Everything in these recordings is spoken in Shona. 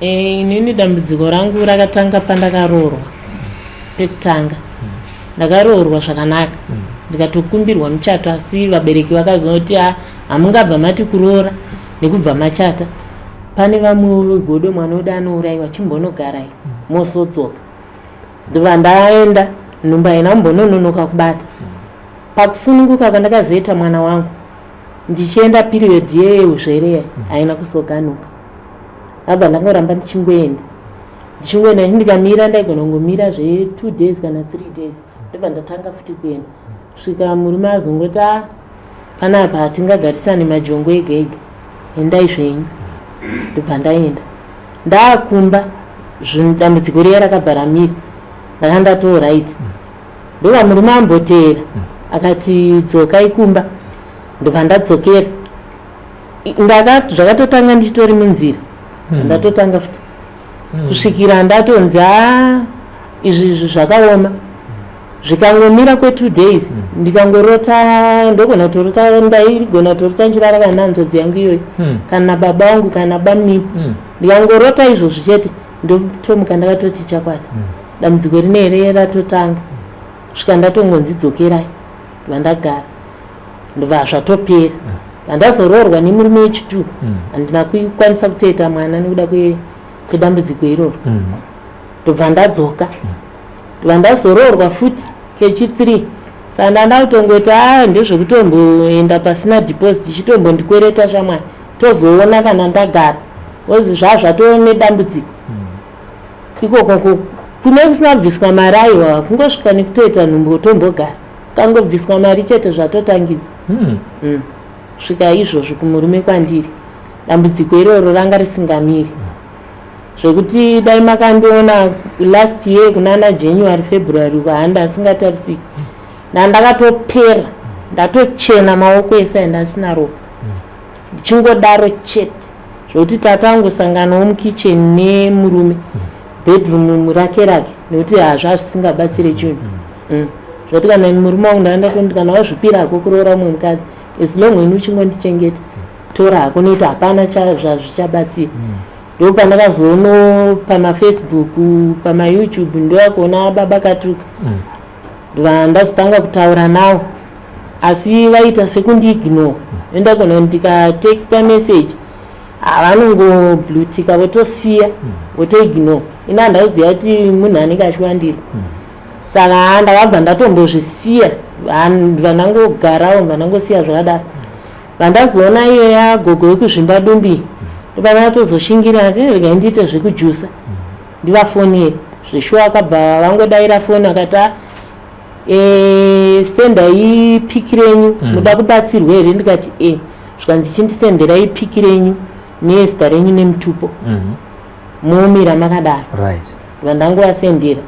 Inini dambudziko rangu rakatanga pandakaroorwa pekutanga. Ndakaroorwa zvakanaka, ndikatokumbirwa muchato, asi vabereki vakazoti, "Ah, hamungabva mati kuroora nekubva machata. Pane vamwe vegodo, mwana wedu anourayiwa, chimbonogarai mozodzoka." Ndobva ndaenda, nhumbu haina kumbonononoka kubata. Pakusununguka kwandakazoita mwana wangu, ndichienda period yeuzvereya haina kuzoganuka. Abva ndangoramba ndichingoenda, ndichingoenda, ndikamira ndaigona kungomira zve2 days kana 3 days, ndobva ndatanga futi kuenda, kusvika murume azongoti, "A, panapa hatingagarisane majongo ega ega, endai zvenyu." Ndobva ndaenda. Ndaakumba, zvinhu dambudziko riya rakabva ramira, ndanga ndatoo right. Ndobva murume amboteera akati, "Dzokai kumba." Ndobva ndadzokera. Zvakatotanga ndichitori munzira, ndatotanga futi kusvikira ndatonzi, "A, izvi zvakaoma." Zvikangomira kwe2 days, ndikangorota, ndogona kutorota, ndaigona kutorota ndichirara kana nanzvadzi yangu iyoyo, kana baba vangu, kana bamunini. Ndikangorota izvozvo chete, ndotomuka ndakatoti chakwata, dambudziko rinere ratotanga, kusvika ndatongonzi, "Dzokerai." Vandagara, ndobva zvatopera. Vandazoroorwa nemurume wechi2, handina kukwanisa kutoita mwana nekuda kwedambudziko iroro. Ndobva ndadzoka, ndobva ndazoroorwa futi kechi3. Saka ndanda kutongoti, a, ndezvekutomboenda pasina deposit, chitombondikwereta shamwari, tozoona kana ndagara ozi zvazvatoo nedambudziko ikoko. Kune kusina kubviswa mari, aiwa, kungosvika nekutoita nhumbu tombogara, kangobviswa mari chete zvatotangidza. Svika izvozvo kumurume kwandiri, dambudziko iroro ranga risingamiri, zvekuti dai makandiona last year kunana January, February uko, handa asingatarisiki, ndandakatopera, ndatochena maoko ese aenda asina ropa, ndichingodaro chete, zvokuti tatangosanganawo mukicheni nemurume, bedroom rake rake, nekuti hazva zvisingabatsire chinhu. Zvoti kana murume wangu ndanga kana wazvipirako kuroora umwe mukadzi, as long ini uchingondichengeta, tora hako, nekuti hapana zvazvichabatsira. Ndo pandakazoono pamaFacebook, pamaYouTube, ndoakuona Baba Katuka. Ndazotanga kutaura navo, asi vaita sekundiignore. Ndagona ndikatexta message, vanongoblutika, votosiya, votoignore. Ina handauziva kuti munhu anenge achiwandirwa. Saka ndakabva ndatombozvisiya, vanangogarawo, vanangosiya zvakadaro. Vandazoona iyo yagogo yekuzvimba dumbi, ndopandatozoshingirira, regai ndiite zvekujusa, ndivafonere. Zveshuwa akabva vangodayira foni, akati, "Ah, sendai pic renyu. Muda kubatsirwa here?" Ndikati, "E." Zvikanzi, "Chindisenderai pic renyu nezita renyu nemutupo, momira makadaro." Vandangovasendera,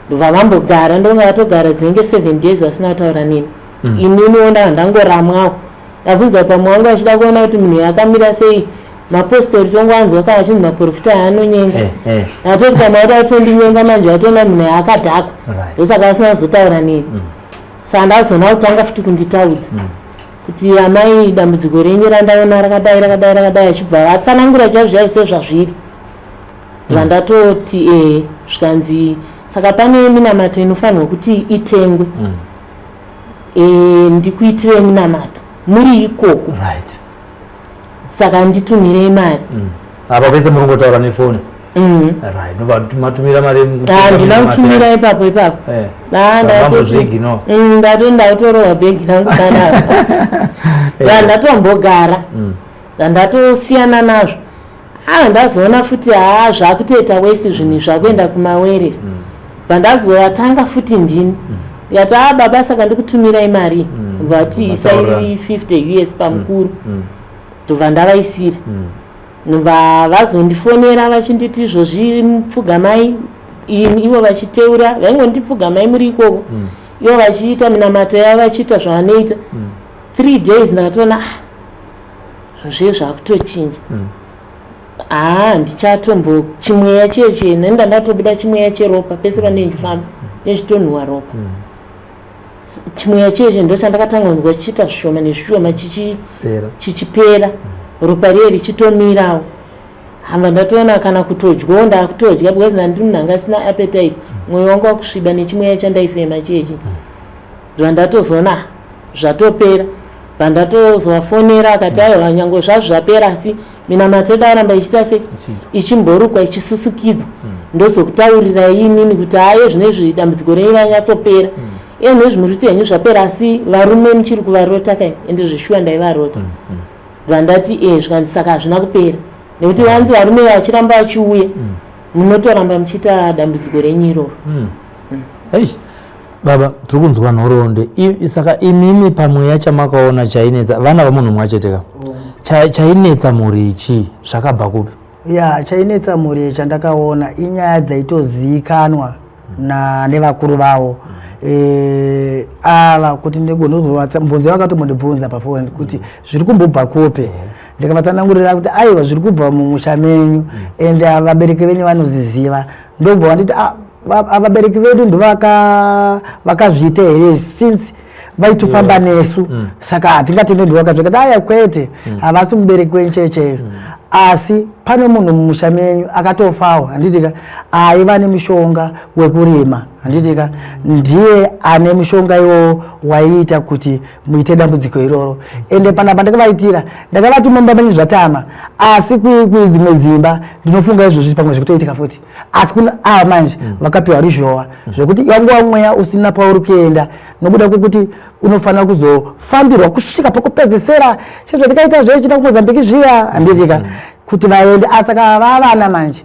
ndobva vambogara, ndonga vatogara dzinenge 7 days vasina kutaura neni. Ininiwo ndanga ndangoramwawo. Ndabvunza pamwe wangu achida kuona kuti munhu yakamira sei. Mapostori tongoanzwa kana achinzi maprofita anonyenga. Ndatoti pamwe vada kutondinyenga, manje vatoona munhu yaakadhakwa. Ndosaka vasina kuzotaura neni. Saka ndazoona kutanga futi kunditaudza kuti, "Amai, dambudziko renyu randaona rakadai, rakadai, rakadai." Achibva vatsanangura chaizvo chaizvo sezvazviri. Vandatoti e, zvikanzi, "Saka pane minamato inofanirwa kuti itengwe. Ndikuitirei minamato muri ikoko. Saka nditumirei mari." Apa pese muri kungotaura nefoni? Right, ndobva matumira mari? Handina kutumira ipapo ipapo. Ah, Vambozviignore. Ndati ndautorohwa bhegi rangu panapa. Vandatombogara, ndatosiyana nazvo. Ah, ndazoona futi, haa, zvakutoita wesi, zvinhu zvakuenda kumawerere. Vandazotanga futi ndini, ndikati, "A, baba, saka ndikutumirai mari." Vati, "Isai 50 US pamukuru." Ndobva ndavaisira. Ndobva vazondifonera vachinditi, "Izvozvi pfugamai." Ivo vachiteura, vaingondipfugamai muri ikoko, ivo vachiita minamato yavo, vachiita zvavanoita. 3 days ndakatoona, ah, zve zvakutochinja. Haa, ndichatombo chimweya cheche nenda ndatobuda chimweya cheropa pese pane ndichifamba nechitonhuwa ropa. Chimweya cheche ndo chandakatanga kunzwa chichiita zvishoma nezvishoma, Pera. chichipera, ropa riye richitomirawo. Hamba ndatoona kana kutodyawo ndakutodya because ndandiri munhu anga asina appetite. Mwoyo wangu wakusviba nechimweya chandaifema chiyechi. Zvandatozoona ah, zvatopera. Bva ndatozovafonera akati aiwa, nyange zvazvo zvapera, asi minamato yedu aramba ichiita se ichimborukwa, ichisusukidzwa. Ndozokutaurirai inini kuti aye zvinezvi dambudziko renyu ranyatsopera. Iye nezvi muri kuti henyu zvapera, asi varume muchiri kuvarota kai? Ende zveshuwa ndaivarota. Bva ndati e, zvikanzi saka hazvina kupera nekuti vanzi varume vachiramba vachiuya, munotoramba muchiita dambudziko renyu iroro. Eish, baba, tiri kunzwa nhoroondo. Saka imimi pamweya chamakaona chainetsa vana vamunhu mumwe chete ka, chainetsa mhuri ichi zvakabva kupi? Ya, chainetsa mhuri chandakaona inyaya dzaitozivikanwa nevakuru vavo ava kuti mubvunzo vakatombondibvunza pafoni kuti zviri kumbobva kupi. Ndikavatsanangurira kuti aiwa, zviri kubva mumusha menyu and vabereki venyu vanoziziva. Ndobva vanditi, "Ah, vabereki vedu ndovakazviita here since vaitofamba nesu? Saka hatingatende ndovakazviita." Aya, kwete, havasi mubereki wenyu chaiyo chaiyo, asi pane munhu mumusha menyu akatofawo, handitika, aiva nemushonga wekurima, handitika, ndiye ane mushonga iwowo waiita kuti muite dambudziko iroro. Ende panapa ndakavaitira, ndakavati mumba menyu zvatama, asi kudzimwe dzimba ndinofunga izvozvi pamwe zvikutoitika futi, asi kuna ava manje vakapiwa ruzhowa zvekuti yanguva mweya usina pauri kuenda nokuda kwekuti unofanira kuzofambirwa kusvika pekupedzesera sezvatikaita zvechida kuMozambiki zviya, handitika, kuti vaende. Asaka vavana manje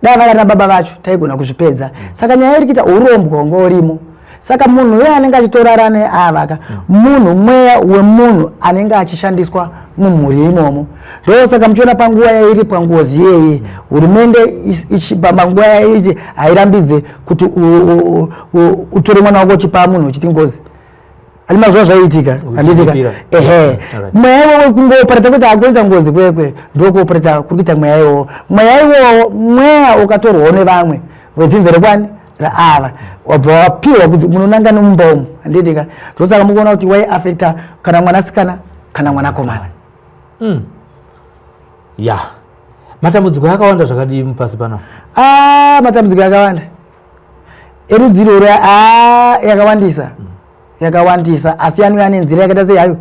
dai vava baba vacho taigona kuzvipedza. Saka nyaya iri kuita urombwa hwanga urimo. Saka munhu uye anenge achitorara neavaka munhu, mweya wemunhu anenge achishandiswa mumhuri imomo. Ndosaka muchiona panguva yairipwa ngozi iyeye, hurumende panguva yaiti hairambidze kuti utore mwana wako uchipa munhu uchiti ngozi ani. Mazuva zvaiitika, handitika? Ehe, mweya iwowo wekungooperata kuti akuita ngozi kwekwe, ndokuoperata kuri kuita mweya iwowo. Mweya iwowo mweya ukatorwawo nevamwe wedzinza rekwani raava, wabva wapiwa kuti munonanga nemumba umu, handitika? Ndosaka mukuona kuti waiafecta kana mwanasikana kana mwanakomana. Ya, matambudziko akawanda zvakadii pasi panapa? Ah, matambudziko akawanda erudzi iroro a yakawandisa, yakawandisa, asi anouya nenzira yakaita sei hayo,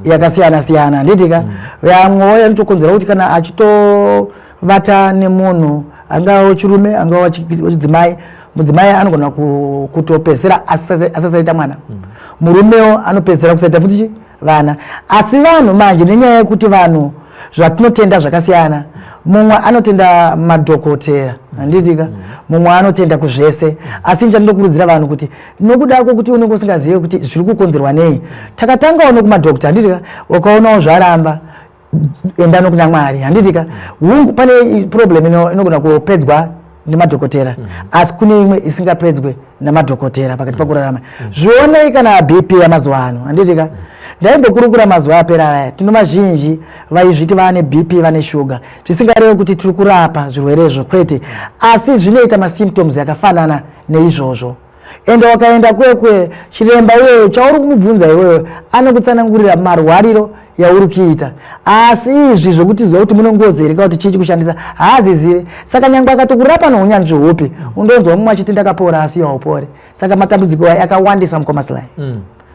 yakasiyana siyana, handitika? Yamwewo yanotokonzera kuti kana achitovata nemunhu, angava wechirume, angava wechidzimai, mudzimai anogona kutopedzisira asasaita mwana. Murumewo anopedzisira kusaita futi vana. Asi vanhu manje nenyaya yekuti vanhu zvatinotenda zvakasiyana, mumwe anotenda madhokotera, handitika, mumwe anotenda kuzvese. Asi chandinokurudzira vanhu kuti nokuda kwokuti unenge usingazive kuti zviri kukonzerwa nei, takatangawo nekumadhokota, handitika, ukaonawo zvaramba, enda nokuna Mwari, handitika? Hungu, pane problem inogona kupedzwa nemadhokotera, asi kune imwe isingapedzwe namadhokotera pakati pakurarama. Zvionei kana BP yamazuva ano, handitika? Ndaimbokurukura mazuva apera aya, tino vazhinji vaizviti vaane BP, vane shuga, zvisingarevi kuti tiri kurapa zvirwerezvo, kwete, asi zvinoita masymptoms yakafanana neizvozvo. Ende wakaenda kwekwe chiremba iwewe, chauri kumubvunza iwewe anokutsanangurira marwariro yauri kuita, asi izvi zvokuti ziva kuti mune ngozi here kana kuti chii chikushandisa haazizive. Saka nyange akatokurapa nounyanzvi hupi, undonzwa mumwe achiti ndakapora, asi iwe haupori. Saka matambudziko aya akawandisa, mukoma Sly.